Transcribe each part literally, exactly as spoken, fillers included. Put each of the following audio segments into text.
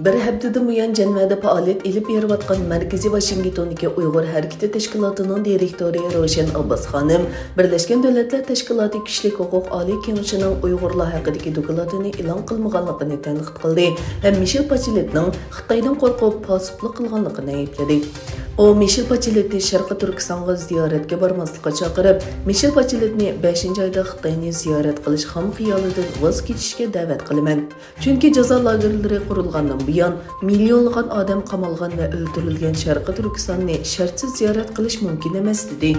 بىر ھەپتىدىن بۇيان جەنۋەدە پائالىيەت ئېلىپ بېرىۋاتقان مەركىزىي ۋاشىنگتوندىكى ئۇيغۇر ھەرىكىتى تەشكىلاتىنىڭ دىرېكتورى روشەن ئابباس خانىم بىرلەشكەن دۆلەتلەر تەشكىلاتى كىشىلىك ھوقۇق ئالىي كېڭىشىنىڭ ئۇيغۇرلار ھەققىدىكى دوكلاتىنى ئېلان قىلمىغانلىقىنى تەنقىد قىلدى ھەم مىشېل باچېلېتنىڭ خىتايدىن قورقۇپ پاسىفلىق قىلغانلىقىنى ئەيىبلىدى. ئۇ مىشېل باچېلېتنى شەرقىي تۈركىستانغا زىيارەتكە بارماسلىققا چاقىرىپ، مىشېل باچېلېتنى بەشىنچى ئايدا خىتاينى زىيارەت قىلىش خام خىيالىدىن ۋاز كېچىشكە دەۋەت قىلىمەن. چۈنكى جازا لاگېرلىرى قۇرۇلغاندىن بۇيان، مىليونلىغان ئادەم قامالغان ۋە ئۆلتۈرۈلگەن شەرقىي تۈركىستاننى شەرتسىز زىيارەت قىلىش مۇمكىن ئەمەس، دېدى.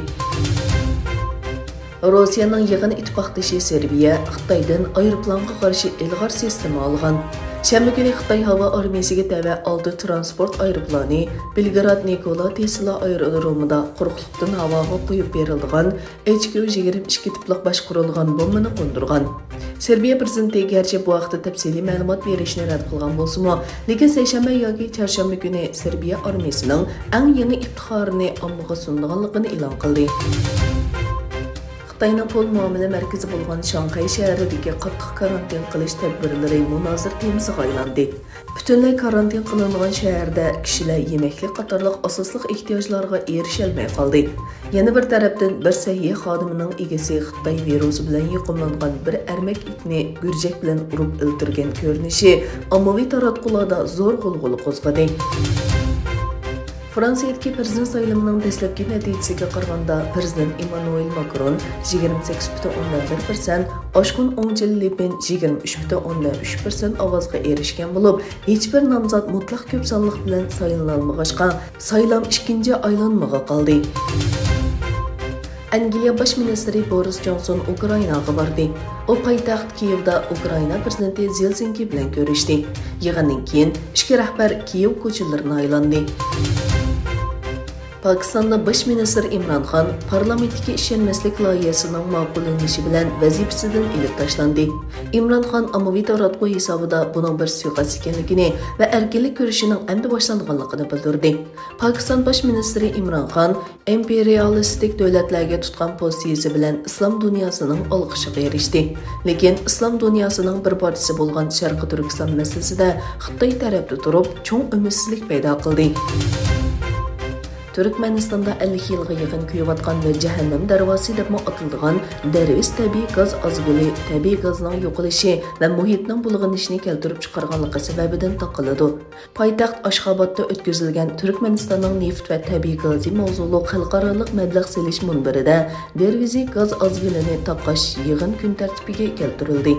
روسىيەنىڭ يېقىن ئىتتىپاقدىشى سېربىيە خىتايدىن ئايروپىلانغا قارشى ئىلغار سىستېما ئالغان. شەنبە كۈنى خىتاي ھاۋا ئارمىيەسىگە تەۋە ئالتە تىرانسپورت ئايروپىلانى بېلگراد نىكولا تېسلا ئايرودرومىدا قۇرۇقلۇقتىن ھاۋاغا قويۇپ بېرىلىدىغان ئېچ كيۇ يىگىرمە ئىككى تىپلىق باشقۇرۇلغان بومبىنى قوندۇرغان. سېربىيە پىرېزىدېنتى گەرچە بۇ ھەقتە تەپسىلىي مەلۇمات بېرىشنى رەت قىلغان بولسىمۇ، لېكىن سەيشەنبە ياكى چارشەنبە كۈنى سېربىيە ئارمىيەسىنىڭ ئەڭ يېڭى ئىپتىخارىنى ئاممىغا سۇنىدىغانلىقىنى ئېلان قىلدى. خىتاينىڭ پۇل مۇئامىلە مەركىزى بولغان شاڭخەي شەھىرىدىكى قاتتىق كارانتىن قىلىش تەدبىرلىرى مۇنازىرە تېمىسىغا ئايلاندى. پۈتۈنلەي كارانتىن قىلىنغان شەھەردە كىشىلەر يېمەكلىك قاتارلىق ئاساسلىق ئېھتىياجلارغا ئېرىشەلمەي قالدى. يەنە بىر تەرەپتىن، بىر سەھىيە خادىمىنىڭ ئىگىسى خىتاي ۋىرۇسى بىلەن يۇقۇملانغان بىر ئەرمەك ئىتنى گۈرجەك بىلەن ئۇرۇپ ئۆلتۈرگەن كۆرۈنۈشى ئاممىۋى تاراتقۇلاردا زور غۇلغۇلا قوزغىدى. فرانسىيەدىكى پىرېزىدېنت سايلىمىنىڭ دەسلەپكى نەتىجىسىگە قارىغاندا، پىرېزىدېنت ئېممانۇئېل ماكرون يىگىرمە سەككىز پۈتۈن ئوندىن بىر پىرسەنت، ئاشقۇن ئوڭجېن لېپېن يىگىرمە ئۈچ پۈتۈن ئوندىن ئۈچ پىرسەنت ئاۋازغا ئېرىشكەن بولۇپ، ھېچبىر نامزات مۇتلەق كۆپ سانلىق بىلەن سايلىنالمىغاچقا، سايلام ئىككىنچى ئايلانمىغا قالدى. ئەنگلىيە باش مىنىستىرى بورىس جونسون ئۇكرائىناغا باردى. ئۇ پايتەخت كىيېۋدا ئۇكرائىنا پىرېزىدېنتى زېلېنسكىي بىلەن كۆرۈشتى. يىغىندىن كېيىن ئىككى رەھبەر كىيېۋ كوچىلىرىنى ئايلاندى. پاكىستاندا باش مىنىستىر ئىمران خان پارلامېنتتىكى ئىشەنمەسلىك لايىھەسىنىڭ ماقۇللىنىشى بىلەن ۋەزىپىسىدىن ئېلىپ تاشلاندى. ئىمران خان ئاممىۋى تاراتقۇ ھېسابىدا بۇنىڭ بىر سۇيىقەست ئىكەنلىكىنى ۋە ئەركىنلىك كۈرىشىنىڭ ئەمدى باشلانغانلىقىنى بىلدۈردى. پاكىستان باش مىنىستىرى ئىمران خان ئىمپېرىيالىستىك دۆلەتلەرگە تۇتقان پوزىتسىيىسى بىلەن ئىسلام دۇنياسىنىڭ ئالقىشىغا ئېرىشتى. لېكىن ئىسلام دۇنياسىنىڭ بىر پارچىسى بولغان شەرقىي تۈركىستان مەسىلىسىدە خىتاي تەرەپتە تۇرۇپ، چوڭ ئۈمىدسىزلىك پەيدا قىلدى. تۈركمەنىستاندا ئەللىك يىلغا يېقىن كۆيۈۋاتقان ۋە جەھەننەم دەرۋازىسى دەپمۇ ئاتىلىدىغان دەرۋىز تەبىئىي گاز ئازگىلى تەبىئىي گازنىڭ يوقىلىشى ۋە مۇھىتنىڭ بۇلغىنىشىنى كەلتۈرۈپ چىقارغانلىقى سەۋەبىدىن تاقىلىدۇ. پايتەخت ئاشخابادتا ئۆتكۈزۈلگەن تۈركمەنىستاننىڭ نېفىت ۋە تەبىئىي گازى ماۋزۇلۇق خەلقئارالىق مەبلەغ سېلىش مۇنبىرىدە دەرۋىزى گاز ئازگىلىنى تاقاش يىغىن كۈن تەرتىپىگە كەلتۈرۈلدى.